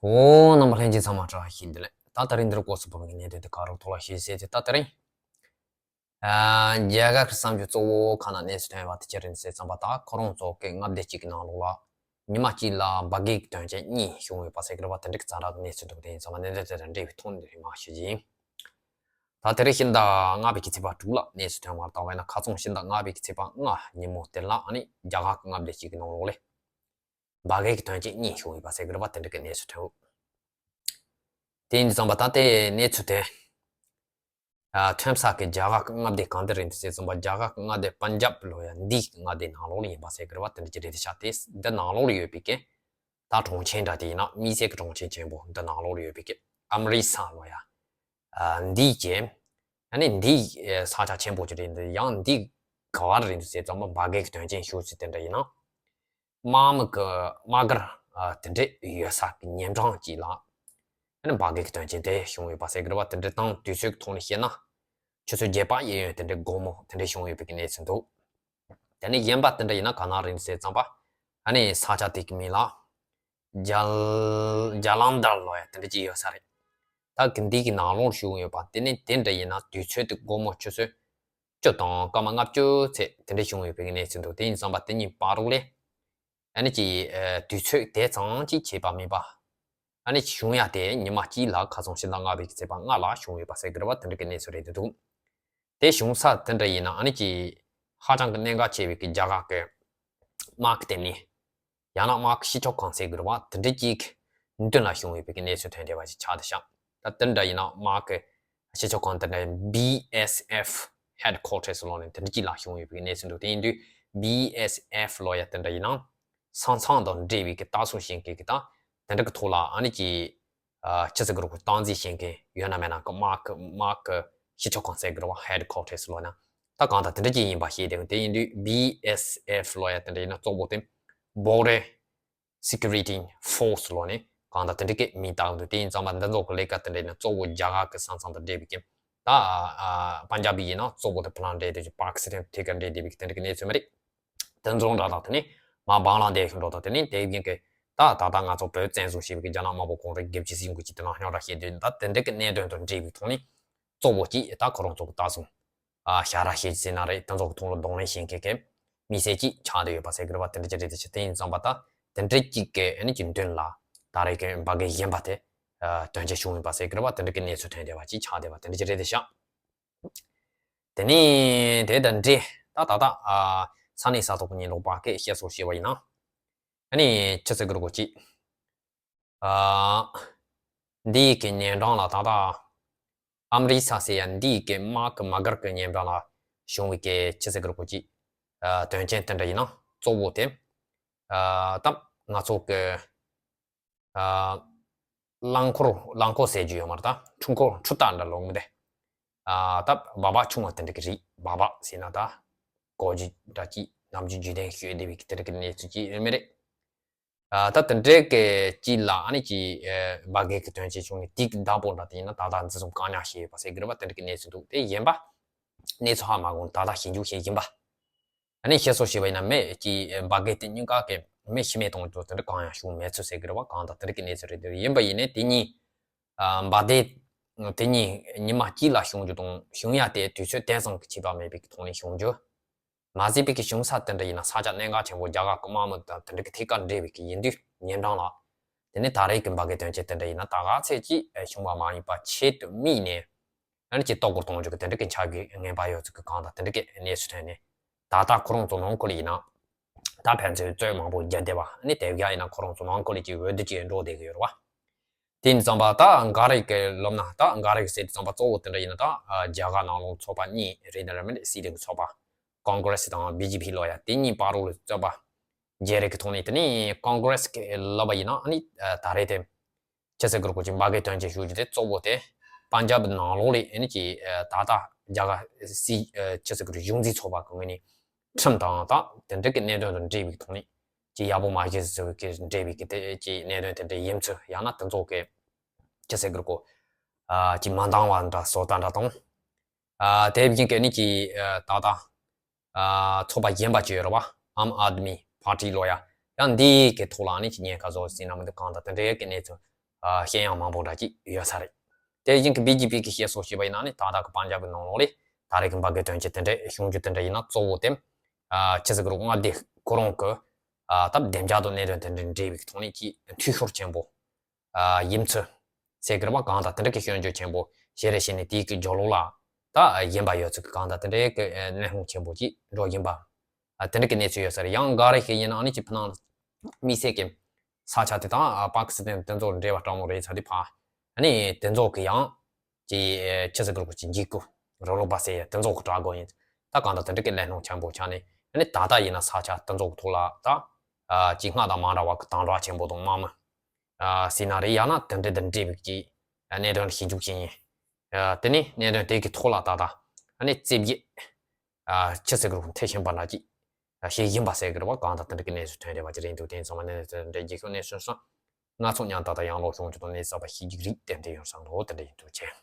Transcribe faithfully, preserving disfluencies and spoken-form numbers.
ཨོ། རྣམ་པ་ལྷན་རྒྱས་ཚང་མ་བཀྲ་ཤིས་བདེ་ལེགས། ད་དེ་རིང་འདིར་སྐོར་སུ་བབས་པའི་གནད་དོན་དེ་ག་རུ་ཐོག་ལ་ཞུས་ཟེར་དུས། ད་དེ་རིང་ཨ་རྒྱ་གར་གྱི་བསམ་སྤྱོད་གཙོ་བོ་ག་ན་གནས་སུ་ཐོན་པ་དེ་ཅི་རེད་ཟེར་ཙམ་པ། ད་ཁོ་རང་ཚོ་གི་མངའ་སྡེ་གཅིག་གི་ནང་ལོགས་ལ་ཉི་མ་གཅིག་ལ་འབར་གས་ཀྱི་དོན་རྐྱེན་གཉིས་བྱུང་ཡོད་པ་ཟེར་གི་རེད་པ། དེ་འདྲ་གི་ཛ་དྲག་གི་གནས་ཚུལ་འདུག་དེ་ཡིན་ཙང་མ་གནད་དོན་དེ་དང་འབྲེལ་བའི་ཐོག་ནས་རེ་མ་ཞུ་རྒྱུ་ཡིན། ད་དེ་རིང་ཕྱི་ཟླ་ལྔ་པའི་གི་ཚེས་པ་དྲུག་ལ་གནས་སུ་ཐོན་པར་བལྟས་པ་ཡིན་ན། ཁ་སང་ཕྱི་ཟླ་ལྔ་པའི་གི་ཚེས་པ་ལྔ་ཉིན་མོ་དེ་ལ་ཨ་ནི་རྒྱ་གར་གྱི་མངའ་སྡེ་གཅིག་གི་ནང་ལོགས་ལ་འབར་གས་ཀྱི་དོན་རྐྱེན་གཉིས་བྱུང་ཡོད་པ་ཟེར་གི་རེད་པ། དེ་འདྲ་གི་གནས་ཚུལ་ཐོན་ཡོད། དེ་ཡིན་ཙང་པ་ད་དེ་གནས་ཚུལ་དེ་ཨ་ཐོན་ས་གི་རྒྱ་གར་གྱི་མངའ་སྡེ་གང་དེ་རེད་འདུག་ཟེར་ཙམ་པ། རྒྱ་གར་གྱི་མངའ་སྡེ་པན་ཇབ་ལོ་ཡ་འདི་གི་མངའ་སྡེ་ནང་ལོགས་ལ་ཡིན་པ་ཟེར་གི་རེད་པ། དེ་འདྲ་གི་རེད་དེ་ཤག་དེ་འདི་ནང་ལོགས་ལ་ཡོད་པའི་གི་ད་གྲོང་ཁྱེར་འདྲ་དེ་ཡིན་ན་དམིགས་བསལ་གྱི་གྲོང་ཁྱེར་ཆེན་པོ་འདི་ནང་ལོགས་ལ་ཡོད་པའི་གི་ཨམ་རི་སར་ལོ་ཡ་ཨ་འདི་གི་ཨ་ནི་འདི་ས་ཆ་ཆེན་པོ་ཅིག་རེད་འདུག་ཡང་འདི་ག་བ་རེད་འདུག་ཟེར་ཙམ་པ་འབར་གས་ཀྱི་དོན་རྐྱེན་ཤུགས་ཆེ་དེ་འདྲ་ཡིན་ན། དམག་མི་གི་དམག་སྒར་ཨ་དེ་འདྲས་ཡོད་ས་གི་ཉེ་འགྲམ་ཅིག་ལ་ཨ་ནི་འབར་གས་ཀྱི་དོན་རྐྱེན་དེ་བྱུང་ཡོད་པ་ཟེར་གི་རེད་པ། དེ་འདྲས་དང་དུས་ཚོད་ཀྱི་ཐོག་ནས་བཤད་ན་ཆུ་ཚོད་བརྒྱད་པ་གཡས་གཡོན་དེ་འདྲས་དགོང་མོ་དེ་འདྲས་བྱུང་ཡོད་པའི་གི་གནས་ཚུལ་འདུག་དེ་ནས་གཞན་པ་དེ་འདྲ་ཡིན་ན་ག་ན་རེད་ཟེར་ཙམ་པ། ཨ་ནི་ས་ཆ་དེ་གི་མིང་ལ་ཇལ་ཇ་ལན་དར་ལོ་ཡ་དེ་འདྲ་ཅིག་ཡོད་ས་རེད། ད་གི་འདི་གི་ནང་ལོགས་བྱུང་ཡོད་པ་དེ་ནས་དེ་འདྲ་ཡིན་ན་དུས་ཚོད་དེ་དགོང་མོ་ཆུ་ཚོད་བཅུ་དང་སྐར་མ་ལྔ་བཅུ་ཚེ་དེ་འདྲ་བྱུང་ཡོད་པའི་གནས་ཚུལ་འདུག་དེ་ཡིན་ཙང་པ་དེ་གཉིས་བར་རོགས་ལས་ཨ་ནི་ཅིག་ཨ་དུས་ཚོད་དེ་ཙམ་ཅིག་ཁྱད་པར་མེད་པ། ཨ་ནི་བྱུང་ཡ་དེ་ཉི་མ་གཅིག་ལ་ཁ་སང་ཕྱི་ཟླ་ལྔ་པའི་ཚེས་པ་ལྔ་ལ་བྱུང་ཡོད་པ་ཟེར་གི་རེད་པ། དེ་འདྲ་གི་གནས་ཚུལ་རེད་འདུག་དེ་བྱུང་ས་དེ་འདྲ་ཡིན་ན་ཨ་ནི་ཅིག་ཧ་ཅང་གི་གནད་འགག་ཆེ་བའི་གི་རྒྱ་གར་གི་དམག་གི་དེ་ནི་ཡང་ན་དམག་གི་སྤྱི་ཁྱབ་ཁང་ཟེར་གི་རེད་པ། དེ་འདྲ་ཅིག་མདུན་ལ་བྱུང་ཡོད་པའི་གི་གནས་ཚུལ་ཐོན་བསྡད་པ་ཞིག་ཆགས་བསྡད་ཤག་ད་དེ་འདྲ་ཡིན་ན་དམག་གི་སྤྱི་ཁྱབ་ཁང་དེ་འདྲ་B S F headquarters ལོགས་ནས་དེ་འདྲ་ཅིག་ལ་བྱུང་ཡོད་པའི་གནས་ཚུལ་འདུག་དེ་ཡིན་དུས་B S F ལོ་ཡ་དེ་འདྲ་ཡིན་ན་ས་མཚམས་དང་འབྲེལ་བའི་གི་ལྟ་སྲུང་བྱེད་མཁན་གི་ད་དེ་འདྲ་གི་ཐོག་ལ་ཨ་ནི་ཅིག་ཨ་ཅི་ཟེར་གི་རེད་གོ། སྟངས་འཛིན་བྱེད་མཁན་ཡོད་ན་མེད་ན་གི་དམག་གི་དམག་གི་སྤྱི་ཁྱབ་ཁང་ཟེར་གི་རེད་པ། headquarters ལོགས་ན་ད་གང་ལྟར་དེ་འདྲ་ཅིག་ཡིན་པ་ཤེས་དེ། དེ་ཡིན་དུས་B S F ལོ་ཡ་དེ་འདྲ་ཡིན་ན་གཙོ་བོ་དེ་Border Security Force ལོགས་ནས་གང་ལྟར་དེ་འདྲ་གི་མིང་བཏགས་འདུག་དེ་ཡིན་ཙང་མ་འདི་ཚོ་གི་ལས་ཀ་དེ་འདྲ་ཡིན་ན་གཙོ་བོ་རྒྱ་གར་གི་ས་མཚམས་དང་འབྲེལ་བའི་གི་ད་ཨ་པན་ཇབ་ཡིན་ན་གཙོ་བོ་དེ་ཕར་ལ་འབྲེལ་དེ་པ་ཀི་སི་ཐན་ཐད་ཀར་འབྲེལ་བསྡད་པའི་གི་དེ་འདྲ་གི་གནས་ཚུལ་མ་རེད། དེ་ཚོ་འདྲ་དང་དེ་ནས་མ་བང་ལ་འདས་ཤིང་འགྲོ་དང་དེ་ནས་དེ་བཞིན་གི་ད་ད་ལྟ་ང་ཚོ་བོད་བཙན་བཟུང་བྱས་པའི་གི་རྒྱ་ནག་དམར་པོ་གོང་རིམ་སྒེར་གྱི་སྲིད་གཞུང་གི་ཅིག་དེ་ནང་སྙོག་དྲ་བྱེད་དུས་ད་དེ་འདྲ་གི་གནད་དོན་དང་འབྲེལ་བའི་ཐོག་ནས་གཙོ་བོ་ཅིག་ད་ཁོ་རང་ཚོ་གི་ལྟ་སྲུང་ཨ་ཞབས་ར་ཞེས་ཟེར་ན་རེད། དེ་ཚོ་གི་ཐོག་ལ་གདོང་ལེན་བྱེད་མཁན་གི་མི་སེར་ཅིག་ཆགས་བསྡད་ཡོད་པ་ཟེར་གི་རེད་པ། དེ་འདྲ་ཅིག་རེད་དེ་ཤག་དེ་ཡིན་ཙང་པ་ད་དེ་འདྲ་ཅིག་གི་ཨ་ནི་ཅིག་མདུན་ལ་ད་རེས་ཀྱི་འབར་གས་གཞན་པ་དེ་ཨ་དོན་རྐྱེན་བྱུང་ཡོད་པ་ཟེར་གི་རེད་པ། དེ་འདྲ་གི་གནས་ཚུལ་ཐོན་བསྡད་པ་ཅིག་ཆགས་བསྡད་པ་དེ་འདྲ་ཅིག་རེད་དེ་ཤག་དེ་ནས་དེ་དང་འབྲེལ་ད་ད་ལྟ་ཨ་ས་གནས་ས་ཐོག་གི་ཉིན་ལོག་པ་སྐད་བཤད་སོགས་བྱས་པ་ཡིན་ན། ཨ་ནི་ཅི་ཟེར་གི་རེད་གོ་ཅིག་ཨ་འདི་ཡི་གི་ཉེ་འགྲམ་ལ་ད་ལྟ་ཨམ་རི་ས་ཟེར་ཡ་འདི་ཡི་གི་དམག་གི་དམག་སྒར་གི་ཉེ་འགྲམ་ལ་བྱུང་བའི་གི་ཅི་ཟེར་གི་རེད་གོ་ཅིག་ཨ་དོན་རྐྱེན་དེ་འདྲ་ཡིན་ན་གཙོ་བོ་དེ་ཨ་ད་ང་ཚོ་གི་ཨ་རླངས་འཁོར་རླངས་འཁོར་ཟེར་རྒྱུ་ཡོད་མ་རེད། ད་འཕྲུལ་འཁོར་འཕྲུལ་རྟ་འདྲ་ལོ་ངོ་དེ་ཨ་ད་སྦག་སྦག་ཆུང་བ་དེ་འདྲ་གི་རེད། སྦག་སྦག་ཟེར་ན་ད་གོ་རྒྱུ་འདྲ་ཅིག་ནམ་རྒྱུན་རྒྱུན་ལྡན་ཤོད་བསྡད་པའི་གི་དེ་འདྲ་གི་གནས་ཚུལ་ཅིག་ཡོད་མེད་རེད། ཨ་ད་དེ་འདྲའི་གི་ཅིག་ལ་ཨ་ནི་ཅིག་ཨ་འབར་གས་ཀྱི་དོན་རྐྱེན་བྱུང་ནས་དེ་གི་བདག་པོ་འདྲ་དེ་ཡིན་ན་ད་ལྟ་འཛིན་བཟུང་བཀག་ཉར་བྱས་ཡོད་པ་ཟེར་གི་རེད་པ། དེ་འདྲ་གི་གནས་ཚུལ་འདུག་དེ་གཞན་པ་གནས་ཚུལ་ཧ་མ་གོ་ད་ལྟ་ཞིབ་འཇུག་བྱེད་ཀྱིན་པ། ཨ་ནི་བཤད་སྲོལ་བྱས་པ་ཡིན་ན་མི་ཅིག་འབར་གས་དེ་གཉིས་ཀ་གི་མི་ཤི་རྨས་གཏོང་རྒྱུ་དེ་འདྲ་གང་ཡང་བྱུང་མེད་ཚུལ་ཟེར་གི་རེད་པ། གང་ལྟར་དེ་འདྲ་གི་གནས་ཚུལ་རེད། དེ་ཡིན་པ་ཡིན་ནའི་དེ་གཉིས་ཨ་འབར་གས་དེ་གཉིས་ཉི་མ་གཅིག་ལ་བྱུང་རྒྱུ་དང་བྱུང་ཡ་དེ་དུས་ཚོད་དེ་ཙམ་གྱི་ཁྱད་པར་མེད་པའི་གི་ཐོག་ནས་བྱུང་རྒྱུ། མ་ཟད་པའི་གི་བྱུང་ས་དེ་འདྲ་ཡིན་ན་ས་ཆ་གནད་འགག་ཆེན་པོ་རྒྱ་གར་གི་དམག་མི་དང་དེ་འདྲ་གི་ཐད་ཀར་འབྲེལ་བའི་གི་ཡིན་དུས་ཉེ་འགྲམ་ལ། དེ་ནས་ད་རེས་ཀྱི་འབར་གས་དོན་རྐྱེན་དེ་འདྲ་ཡིན་ན་ད་ག་ཚད་ཅིག་བྱུང་བ་མ་ཡིན་པ་ཆེད་དུ་དམིགས་ནས་ཨ་ནི་ཅིག་ལྟ་སྐོར་གཏོང་རྒྱུ་གི་དེ་འདྲ་གི་འཆར་གཞི་ངན་པ་ཡོད་ཚུལ་གི་གང་དང་དེ་འདྲ་གི་གནས་ཚུལ་ཐོན་ནས་ད་ལྟ་ཁོ་རང་ཚོ་ནང་ཁུལ་ཡིན་ན་ད་ཕན་ཚུན་རྩོད་མང་པོ་རྒྱག་བསྡད་པ། ཨ་ནི་དེ་བཞག་ཡིན་ན་ཁོ་རང་ཚོ་ནང་ཁུལ་གྱི་འོས་བསྡུ་ཅིག་འགྲོ་བསྡད་གི་ཡོད་རེད་བ། དེ་ཡིན་ཙང་པ་ད་འགའ་རེ་གི་ལབ་ན་ད་འགའ་རེ་གི་ཟེར་དུས་ཙང་པ་གཙོ་བོ་དེ་འདྲ་ཡིན་ན་ད་རྒྱ་གར་ནང་ལོགས་ཚོགས་པ་གཉིས་རེད་ན་ར་མི་རེད། སྲིད་དོན་གི་ཚོགས་པ་ཀོང་གྷི་རེ་སི་དང་བི་ཇེ་པི་ལོ་ཡ་དེ་གཉིས་བར་རོགས་ལ་རྩོད་པ་བརྗེ་རེས་ཀྱི་ཐོག་ནས་དེ་ནས་ཀོང་གྷི་རེ་སི་གི་ལབ་པ་ཡིན་ན་ཨ་ནི་ད་རེས་དེ་ཅི་ཟེར་གི་རེད་གོ་ཅིག་འབར་གས་དོན་རྐྱེན་ཞུ་རྒྱུ་དེ་གཙོ་བོ་དེ་པན་ཇབ་ནང་ལོགས་ལ་ཨ་ནི་ཅིག་ད་ལྟ་རྒྱ་གར་སྲིད་ཅི་ཟེར་གི་རེད་གཞུང་འཛིན་ཚོགས་པ་གི་ངོས་ནས་ཁྲིམས་དང་ད་དེ་འདྲ་གི་གནད་དོན་དང་འབྲེལ་བའི་ཐོག་ནས། ཅིག་ཡག་པོ་མ་བྱས་ཟེར་བའི་གི་འབྲེལ་བའི་གི་དེ་ཅིག་གནད་དོན་དེ་འདྲ་ཡིན་ཚུལ། ཡང་ན་དེ་ཚོ་གི་ཅི་ཟེར་གི་རེད་གོ། ཨ་ཅིག་མ་འདང་བ་འདྲ་བཟོ་ལྟ་འདྲ་དང་། ཨ་དེ་བཞིན་གི་ནི་ཅིག་ཨ་ད་ལྟ་ཨ་ཚོགས་པ་གཞན་པ་ཅིག་ཡོད་རེད་བ། ཨམ་ཨད་མི་པར་ཊི་ལོ་ཡ། ཡང་འདི་གི་ཐོག་ལ་ནི་ཅིག་ཉེན་ཁ་བཟོ་ཟིན་ན་མི་འདུག་གང་ལྟར་དེ་འདྲའི་གི་གནས་ཚུལ་ ཨ་བཤད་ཡང་མང་པོ་འདྲ་ཅིག་ཡོད་ས་རེད། དེ་བཞིན་གྱི་བི་ཇེ་པི་གི་བཤད་སྲོལ་བྱས་པ་ཡིན་ན་ནི་ད་ལྟ་གི་པན་ཇབ་གི་ནང་ལོགས་ལས་ད་རེས་ཀྱི་འབར་གས་དོན་རྐྱེན་དེ་འདྲའི་བྱུང་རྒྱུ་དེ་འདྲ་ཡིན་ན་གཙོ་བོ་དེ་ཨ་ཆི་ཟེར་གི་རེད། མངའ་སྡེ་ཁོ་རང་གི་ཨ་ད་བདེ་འཇགས་དང་གནད་དོན་དེ་འདྲ་འབྲེལ་བའི་ཐོག་ནས་ཀྱི་འཐུས་ཤོར་ཆེན་པོ། ཨ་ཡིན་ཚུལ་ཟེར་གི་རེད་པ། གང་ལྟར་དེ་འདྲ་གི་སྐྱོན་བརྗོད་ཆེན་པོ་བྱས་རེ་བྱས་ནས་དེའི་གི་རྒྱབ་ལོགས་ལ་ད་ཡིན་པ་ཡོད་ཚུལ་གི་གང་ལྟར་དེ་འདྲའི་གི་ཨ་གླེང་སློང་ཆེན་པོ་ཅིག་འགྲོ་བཞིན་པ། ཨ་དེ་འདྲ་གི་གནས་ཚུལ་ཡོད་ས་རེད། ཡང་འགའ་རེ་ཞིག་ཡིན་ན་ཨ་ནི་ཅིག་ཕི་ནང་དམིགས་བསལ་གྱི་ས་ཆ་དེ་དང་ཨ་པ་ཀི་སི་ཐན་དེ་ཚོ་འབྲེལ་བ་སྤྲང་མོ་རེད་ཚ་དེ་ཕ། ཨ་ནི་དེ་ཚོ་གི་ཡང་ཅིག་ཆི་ཟེར་གི་རེད། ཅིག་འཇིགས་སྐུལ་རོགས་རོགས་པ་ཟེར་ཡ་དེ་ཚོ་གི་དྲག་དགོས་ཡིན། ད་གང་ལྟར་དེ་འདྲ་གི་གླེང་སློང་ཆེན་པོ་ཆགས་ནས་ཨ་ནི་ད་ལྟ་ཡིན་ན་ས་ཆ་དེ་ཚོ་གི་ཐོག་ལ་ད་ཨ་ཅིག་སྔ་དང་མ་འདྲ་བ་གི་དམ་དྲག་ཆེན་པོ་དང་དམག་མི་ཨ་ཟེར་ན་རེད། ཡང་ན་དེ་འདྲ་དང་འབྲེལ་བའི་ཅིག་གནད་དོན་ཞིབ་འཇུག་བྱེད་ཡིན། ཨ་དེ་ནས་གནད་དོན་དེ་གི་ཐོག་ལ་ད་ལྟ་ཨ་ནི་རྩེ་བརྒྱད་ཨ་ཆི་ཟེར་གི་རེད། མཐེབ་ཆེན་པ་འདྲ་ཅིག་ཨ་བྱེད་བཞིན་པ་ཟེར་གི་རེད་པ། གང་ལྟར་དེ་འདྲ་གི་གནས་ཚུལ་ཐོན་བསྡད་པ་ཅིག་རེད་འདུག་དེ་ཚང་མ་གནས་ཚུལ་འདྲ་རྒྱལ་ཁབ་གནས་ཚུལ་སོང་། ང་ཚོ་ཉམ་ཐག་ཏག་ཏག་ཡང་ལོག་བྱུང་ཆོག་དང་གནས་ཚུལ་གསར་པ་ཤེས་རྒྱུ་རིགས་ཏན་ཏན་ཡོང་བསམ་འདུག་དེ་འདྲ་ཡིན་འདུག་ཅེས།